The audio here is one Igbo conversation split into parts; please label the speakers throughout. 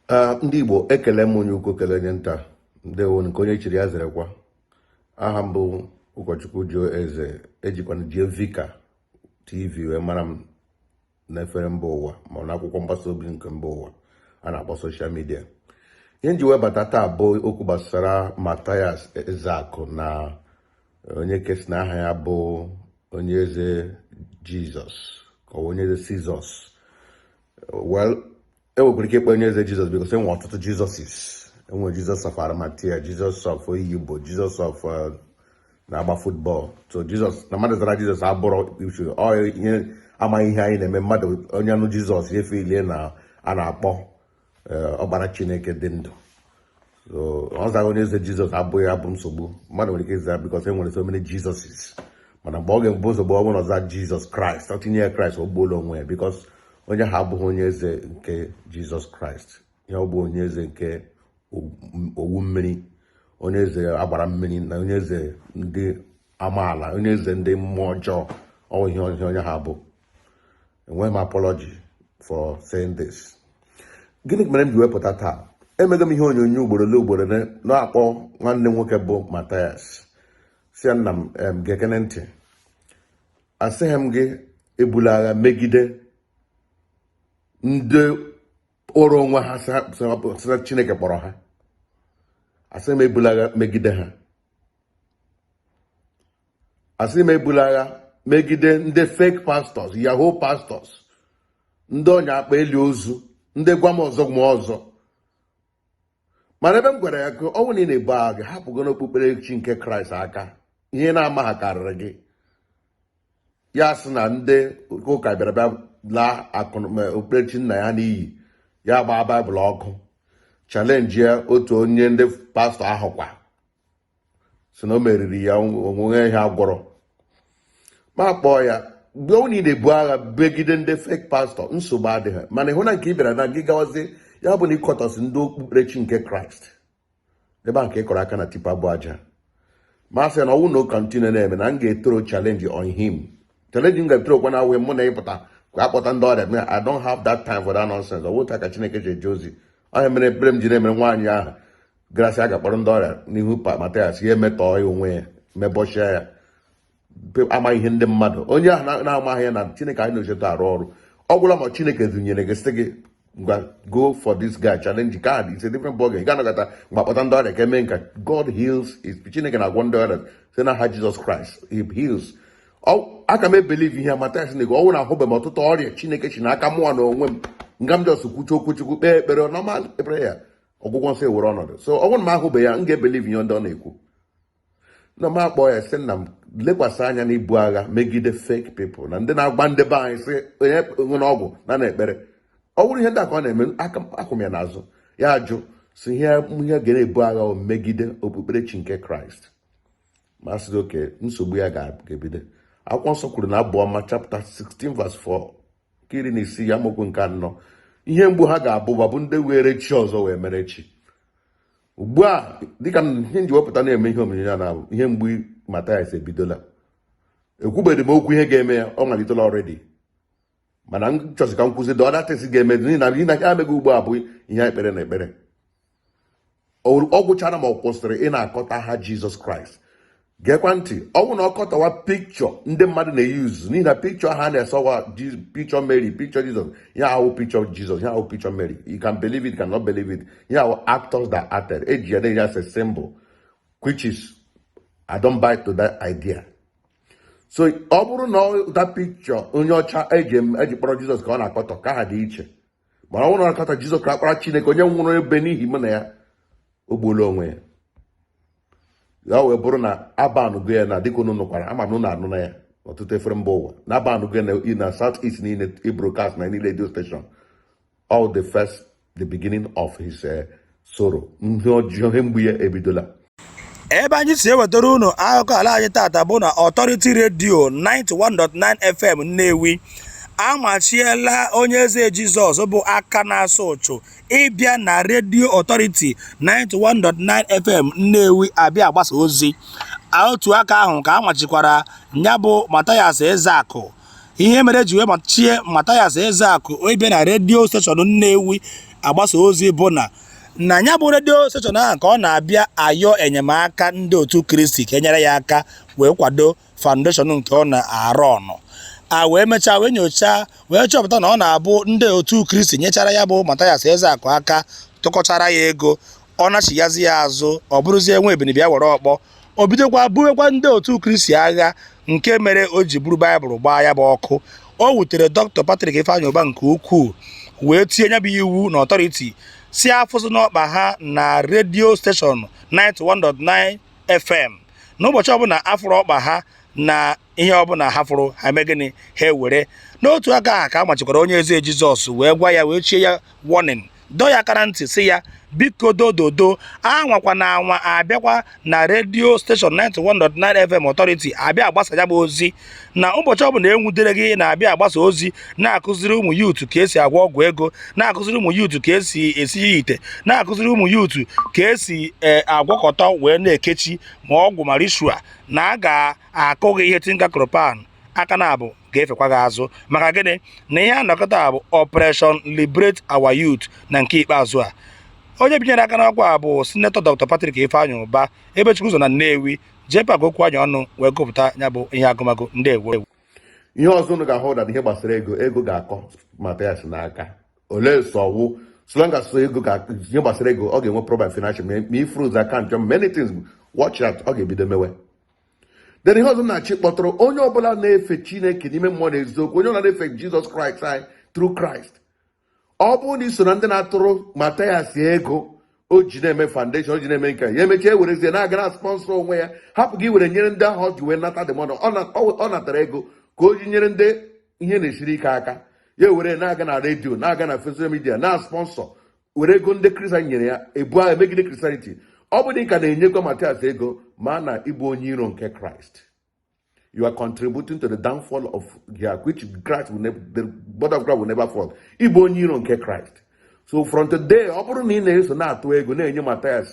Speaker 1: Ndị Igbo, ekele m onye ukwu, kele onye nta. Ndewo. Nke onye chiri ya zerekwa. Aha m bụ ụkọchukwu Joe Eze, ejikwana Jee Vicar TV wee mara m n'efere mba ụwa ma ọ n'akwụkwọ mgbasa ozi nke mba ụwa a na-akpọ social media. Ihe m ji wee bata taa bụ okwu gbasara Mathias Ezeaku na onye ke sị na aha ya bụ onye eze Jizọs ka ọ bụ onye eze Sizọs. Well, enwekwara ike ịkpọ onye eze Jizọs because enwe ọtụtụ Jesuses. Enwere Jesus of Arimathea, Jesus of Oyigbo, Jesus of na-agba football. So Jesus na mmadụ zara Jizọs abụrọ issue. Ọ ihe amaghị ihe anyị na-eme mmadụ onye anụ Jizọs ya efe na a na-akpọ ọkpara Chineke dị ndụ. So ọ zaghị onye eze Jizọs abụghị abụ nsogbu. Mmadụ nwere ike ịza because e nwere so many Jesuses, mana mgbe ọ ga-ebu nsogbu, ọ bụrụ na ọza Jizọs Kraịst, ọ tinye ya Kraịst, o gbuola onwe ya, because onye ahụ abụghị onye eze nke Jizọs Kraịst. Ihe ọ bụ onye eze nke owu mmiri, onye eze agbara mmiri, na onye eze ndị amaala, onye eze ndị mmụọ ọjọọ. Ọ ihe onye ha bụ. Enweghị m apology for saying this. Gịnị mere m ji wepụta taa? Emego m ihe onyonyo ugboro ole ugboro na-akpọ nwanne m nwoke bụ Mathias, si ya, nna m, gekene ntị. Asịghị m gị ebula agha megide ndị kpọrọ onwe ha sị na Chineke kpọrọ ha. Asịghị m ebula agha megide ha. Asịghị m ebula agha megide ndị fake pastors, yahoo pastors, ndị ọnya akpa eli ozu, ndị gwa m ọzọ ma ọzọ. Mana ebe m gwara ya ka ọ bụrụ na ị na-ebu agha gị, hapụgo n'okpukperechi nke Kraịst aka. Ihe na-ama ha karịrị gị. Ya sị na ndị ụka bịara bịa laa akụ okpukperechi nna ya n'iyi, ya gbaa Baịbụl ọkụ, challenge ya. Otu onye ndị pastọ ahụ kwa si na o meriri ya, onwe ihe agwọrọ. Ma kpọọ ya, mgbe ọ na na-ebu agha megide ndị fake pastor, nsogbu adịghị. Mana ịhụ na nke ị bịara na gị gawazie, ya bụ na ịkọtọsị ndị okpukperechi nke Kraịst, ebe a nke ị kọrọ aka na tipper bụ aja. Ma sị na ọnwụ na continue na-eme na m ga-etoro challenge on him. Challenge m ga-etoro kwa na awụ mụ na ịpụta ka akpọta ndị ọrịa. I don't have that time for that nonsense. Ọ wụta ka Chineke ji eje ozi. Onye mere ekpere m ji na-emere nwaanyị ahụ garasị a ga-akpọrọ ndị ọrịa n'ihu Mathias, ya emetọọ ya onwe ya, mebọchie ya. Amaghị ihe ndị mmadụ, onye ahụ na-amaghị ya na Chineke anyị na-echeta arụ ọrụ. Ọ gwụla ma Chineke dunyere gị, sị gị ngwa, go for this guy, challenge card, it's a different ballgame. Ị ga-anọkọta mgbe akpọta ndị ọrịa ka eme nka. God heals. Chineke na-agwọ ndị ọrịa site n'aha Jizọs Kraịst. He heals. Aka m ebelieve ihe Mathias na-ego. Ọnwụ na ahụbe m ọtụtụ ọrịa Chineke si n'aka mụnwa na onwe m nga m just kwuchi okwu Chukwu, kpee ekpere normal prayer, ọgwụgwọ nsọ ewere ọnọdụ. So ọ bụrụ na m ahụbe ya, m ga-ebelieve ihe ndị ọ na-ekwu. Na m akpọ ya, sị nna m, lekwasị anya n'ibu agha megide fake people na ndị na-agba ndị be anyị, sị onye nwere ọgwụ na na ekpere. Ọ bụrụ ihe ndị a ka ọ na-eme, akwụ m ya n'azụ. Ya ajụ, si ihe ihe ga na-ebu agha megide okpukperechi nke Kraịst. Ma sị oke nsogbu ya ga-ebido. Akwụkwọ nsọ kwuru na Abụ Ọma chapter 16 verse 4, nke 16 ya, amaokwu nke 4, ihe mgbu ha ga-abụ bụ ndị were chi ọzọ wee mere chi. Ugbu a, dịka ihe nji wepụta na-eme ihe onyonyo na ihe mgbu Mathias ebidola. Ekwubeghị m okwu ihe ga-eme ya, ọ malitela already, mana m chọzi ka m kwụsị the other things ga-eme, n'ihi na ihe na ya emeghị ugbu a bụ ihe ekpere na ekpere. Ọ gwụchara ma ọ kwụsịrị ị na-akọta ha Jizọs Kraịst. Geekwa ntị, ọ bụ na ọ kọtawa picture ndị mmadụ na-eyuzu, n'ihi na picture ha na-esewa picture Mary, picture Jesus, ya ahụ picture Jesus, ya ahụ picture Mary. You can believe it, you cannot believe it. Ya ahụ actors that acted, eji ya na-enye as a symbol, which is I don't buy to that idea. So ọ bụrụ na that picture onye ọcha eji kpọrọ Jizọs ka ọ na-akọtọ, ka ha dị iche. Mana ọ bụrụ na ọ na-akọtọ Jizọs ka akpara Chineke, onye nwụrụ ebe n'ihi mụ na ya, o gbuola onwe ya. Ya wee bụrụ na abanụgo ya na dịka unu nụkwara, ama m na unu anụ na ya ọtụtụ efere mba ụwa na abanụgo ya na South East niile, broadcast na niile radio station. All the first, the beginning of his sorrow, ihe ọjọọ, ihe mgbu ya ebidola.
Speaker 2: Ebe anyị si ewetara unu akụkọ ala anyị tata bụ na Authority Radio 91.9 FM Nnewi amachiela onye eze Jizọs bụ aka na-asụ ụchụ ịbịa na Radio Authority 91.9 FM Nnewi abịa agbasa ozi. Otu aka ahụ ka a machikwara ya bụ Mathias Ezeakụ. Ihe mere eji wee machie Mathias Ezeakụ ịbịa na radio station Nnewi. agbasa ozi bụ na na ya bụ redio station ahụ ka ọ na-abịa ayọ enyemaka ndị otu Kristi ka enyere ya aka wee kwado foundation nke ọ na-arụ ọnụ a wee mechaa wee nyochaa wee chọpụta na ọ na-abụ ndị otu Kristi nyechara ya bụ Mathias Ezeaku aka tụkọchara ya ego ọ nachiyazi ya azụ ọ bụrụzie nwa ebini bịa were ọkpọ o bidokwa buwekwa ndị otu Kristi agha nke mere o ji buru Baịbụl gbaa ya bụ ọkụ. O wutere Dr. Patrick Ifeanyi Uba nke ukwuu wee tinye ya bụ iwu na authority sị afụzina ọkpa ha na redio station 91.9 FM n'ụbọchị ọbụla afụrụ ọkpa ha na ihe ọbụla ha fụrụ ha mee gịnị ha ewere. N'otu aka ahụ ka a machikwara onye eze Jizọs wee gwa ya wee chie ya warning dọọ ya aka na ntị sị ya biko dododo anwakwana anwa abịakwa na redio station 91.9 FM authority abịa agbasa ya bụ ozi na ụbọchị ọbụla enwudere gị na-abịa agbasa ozi na-akụziri ụmụ youth ka esi agwọ ọgwụ ego na-akụziri ụmụ youth ka esi esi ite na-akụziri ụmụ youth ka esi agwakọta wee na-ekechi ma ọgwụ ma ritual na a ga-akụ gị ihe tinka kropan aka na abụ ga-efekwa gị azụ maka gịnị na ihe a nọkọta bụ Operation Liberate Our Youth na nke ikpeazụ a onye binyere aka n'ọkwa a bụ Senator Dr. Patrick Ifeanyi Uba Ebechukwuzo na Nnewi JPAC okwu anya ọnụ wee gụpụta ya bụ ihe agụmagụ. Ndewo.
Speaker 1: Ihe ọzọ unu ga-ahụ na ihe gbasara ego ego ga-akọ Mathias n'aka ole sọwụ so long as ego ga ihe gbasara ego ọ ga-enwe problem financial ma i freeze account many things, watch out, ọ ga-ebido mewe. Then ihe ọzọ na-achị kpọtụrụ onye ọbụla na-efe Chineke n'ime mmụọ na eziokwu, onye ọbụla na-efe Jizọs Kraịst anyị through Christ, ọ bụrụ na i so na ndị na-atụrụ Mathias ego o ji na-eme foundation, o ji na-eme nke ya, emechaa ewerezie na-aga na sponsor onwe ya, hapụ gị were nyere ndị ahụ ọ ji wee nata the money. Ọ natara ego ka o ji nyere ndị ihe na-esiri ike aka, ya were na-aga na redio, na-aga na social media, na sponsor, were ego ndị Christian nyere ya ebu agha megide Christianity. Ọ bụ na ị ka na-enyekwa Mathias ego, ma na ịbụ onye iro nke Christ, you are contributing to the downfall of yeah, which Christ will never, the body of Christ will never fall. Ịbụ onye iro nke Christ. So from today, ọ bụrụ na ị na-eso na-atụ ego na-enye Mathias,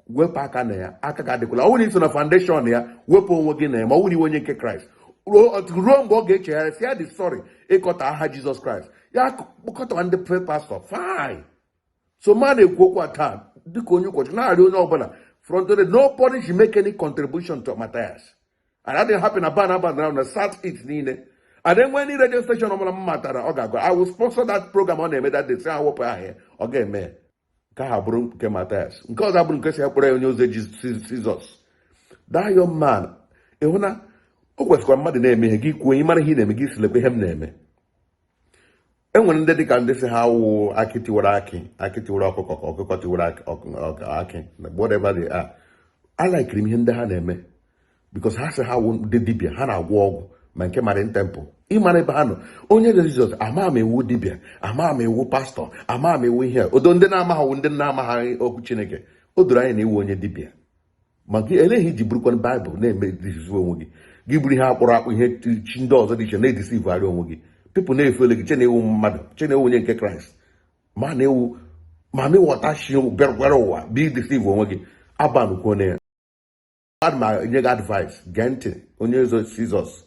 Speaker 1: wepụ aka na ya, aka ga-adịkwala. Ọ bụrụ na ị so na foundation ya, wepụ onwe gị na ya, ma ọ bụrụ na iwe onye nke Kraịst, ruo mgbe ọ ga-echegharị sị ya dị sorry ịkọta aha Jizọs Kraịst ya kpọkọtawa ndị pastor, fine. So ma na-ekwu okwu a taa dịka onye ụkọchukwu na-arịọ onye ọbụla, from today nobody should make any contribution to Matthias. And adịghị happy na ban abandara na South East niile and enwe any radio station ọbụla m matara ọ ga-agụ, I will sponsor that program ọ na-eme that day, sị ha wepụ aha ya. Ọ ga-eme ya nke ahụ bụrụ nke Matthias. Nke ọzọ abụrụ nke si ya kpọrọ ya onye ozi Jizọs. That young man, ịhụ na o kwesịkwara mmadụ na-eme ihe gị kwuo ị mara ihe ị na-eme, gị silekwa ihe m na-eme. E nwere ndị dịka ndị si ha wụ akị tiwara akị, akị tiwara ọkụkọ, ka ọkụkọ tiwara akị, whatever they are. Alikiri m ihe ndị ha na-eme because ha sị ha wụ ndị dibịa, ha na-agwọ ọgwụ ma nke Marine Temple. Ịmara ebe ha nọ, onye eze Jizọs, ama m ewu dibịa, ama m ewu pastọ, ama m ewu ihe a. Odo ndị na-amaghị ndị na-amaghị okwu Chineke, o doro anya na iwu onye dibịa, ma gị eleghị iji burukwana Baịbụl na-eme deceive onwe gị, gị buru ihe akpọrọ akpụ, ihe chi ndị ọzọ dị iche na-edeceivegharị onwe gị. People na-efe gị che na-ewu mmadụ, che na-ewu onye nke Kraịst, ma na-ewu ma mịwọta shi bịara ụwa bụ ideceive onwe gị. Abanukwuo na ya mmadụ ma nye gị advice, gee ntị. Onye eze Jizọs,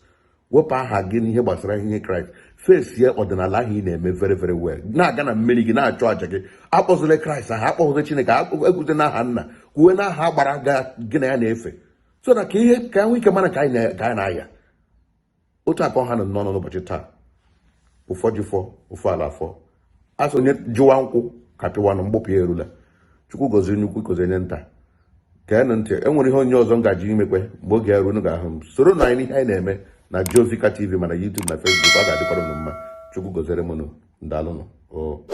Speaker 1: wepụ aha gị n'ihe gbasara ihe Kraịst, fesie ọdịnala ahụ ị na-eme very very well, na-aga na mmiri gị, na-achụ àjà gị, akpọzila Kraịst aha, akpọzila Chineke, ekwuze n'aha nna, kwuwe n'aha gbara gị na ya na-efe, so na ka ihe ka nwee ike mara ka anyị na-aya otu akọ ha nọ n'ọnụ n'ụbọchị taa. Ụfọdụ fọ ofu ala afọ asị onye jụwa nkwụ ka pịwanụ mgbupụ ya erula. Chukwu gọzie nnukwu, gọzie nye nta. Geenụ ntị, e nwere ihe onye ọzọ m gaji imekwe mgbe oge ya ruo, unu ga-ahụ m. Soro na anyị n'ihe anyị na-eme na Jovika TV, mana YouTube na Facebook. Ọ ga-adịkwara unu mma. Chukwu gọziere m unu. Ndalụnụ o.